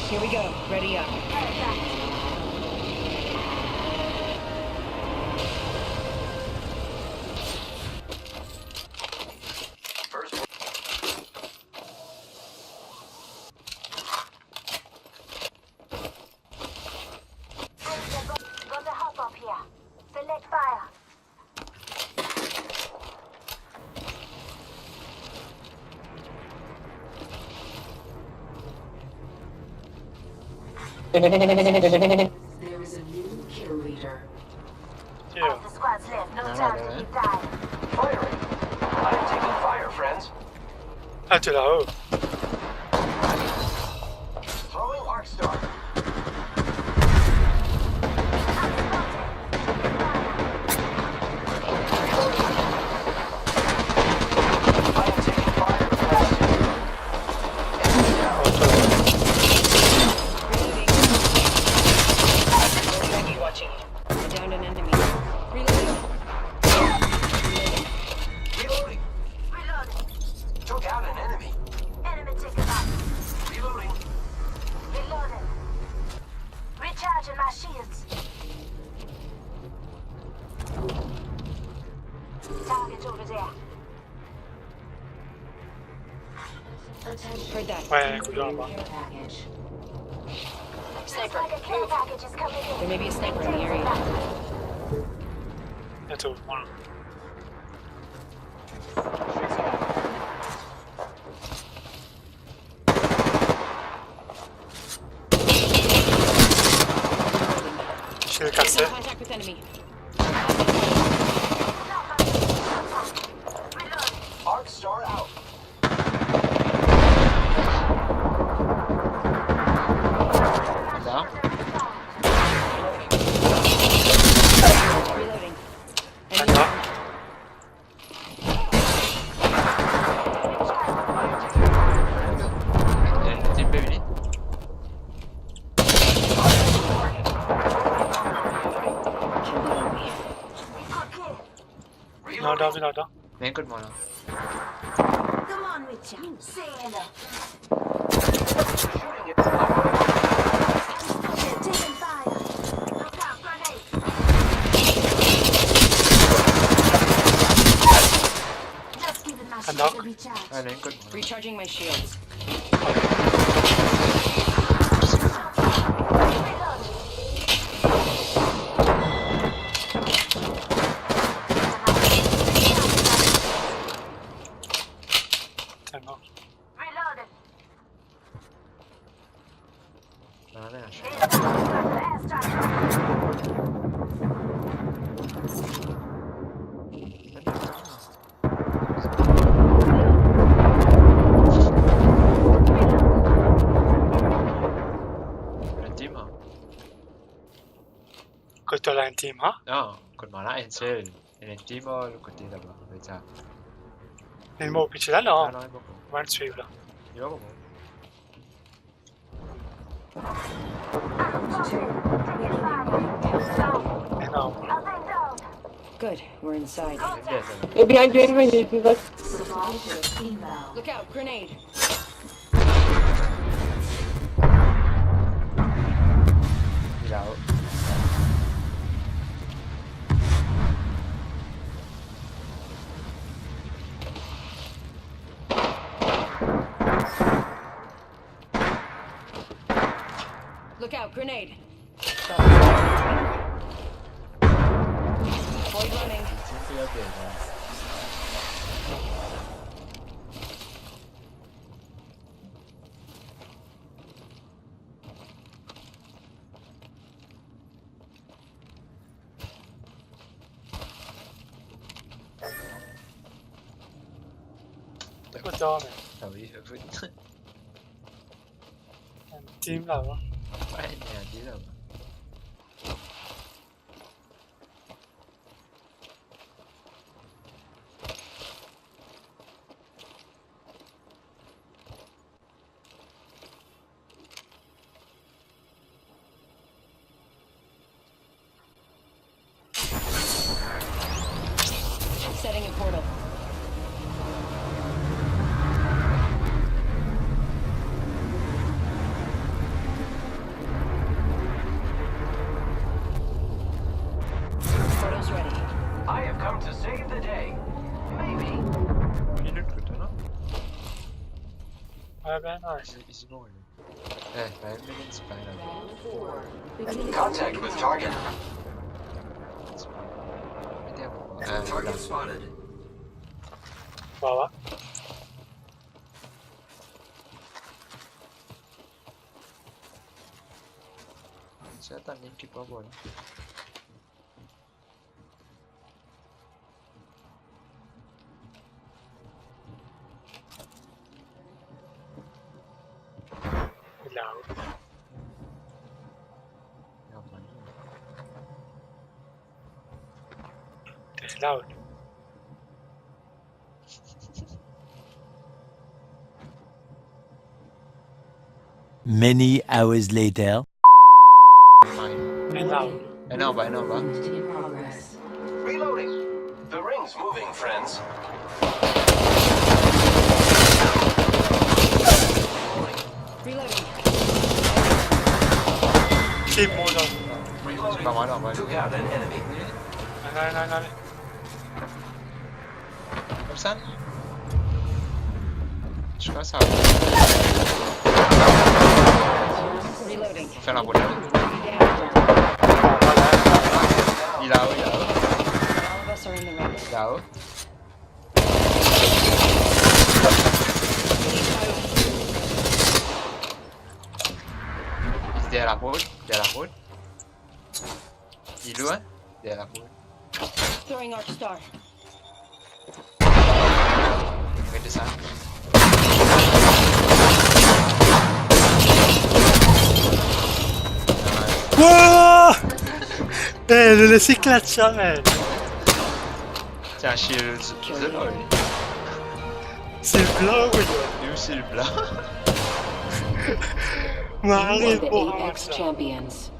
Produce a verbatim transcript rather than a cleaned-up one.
Here we go. Ready up. Got a hop up here. Select fire. There is a new kill leader. As the squads left, no time to be dying. Firing. I am taking fire, friends. Ah, t'es là-haut. Throwing Arc Star. I downed an enemy. Reloading. Reloading. Reloading. Took out an enemy. Enemy taken out. Reloading. Reloading. Recharging my shields. Target over there. Heard that. Ouais, écoute, j'en vois. Sniper. There may be a sniper in the area. Attends, voilà. Je suis le casseur. Contact with enemy. Arc Star out. Reloading. Attends. Non, non, non, non. Vinn kot mwa la. Come on, Richard. Say hello. Taking fire. Look out, grenade. Just giving my shield a recharge. Ale, kot mwa la. Recharging my shields. Reloading. Enn team, hein? Kot to la enn team, hein? Non, kot mwa la, enn sel. Ena enn team, euh, lo kote laba, kouma sa. Ena enn mor piti la, non? Non, non, ena pa. Mo swiv la. Ena pa. Ena pa. Good, we're inside. Bien, bien. Hey, behind you, behind you, behind you. Look out, grenade. Li la-o. Look out, grenade. Void running. Kot sa, mec? Ah oui, écoute. Enn team laba. Ouais, il y a un team laba. Setting a portal. Isi, isi bon, li. Eh, la, li met enn spy la. Contact with target. Spy. Mete enn, eh, target spotted. Wawa. Sa tann li ki pa bon. Loud. Loud. Many hours later. Fine. Enn anba, enn anba. Reloading. The ring's moving, friends. Reloading. Ti mor la. Reloading. Pa mal, pa mal. Took out an enemy. Ale, ale, ale, ale. Personn? Je crois ça. Reloading. Ferm la port. Il est là-haut, il est là-haut. All of us are in the ring. Il est là-haut. Il est derrière la porte, derrière la porte. Il est loin, derrière la porte. Throwing Arc Star. Arrêtez ça. Wouah! Eh, le, le cycle là, tiens, man. Tiens, je suis le, le, le, le, c'est le blanc, oui. Nous, c'est le blanc. Marie, bon, Apex ça. Champions.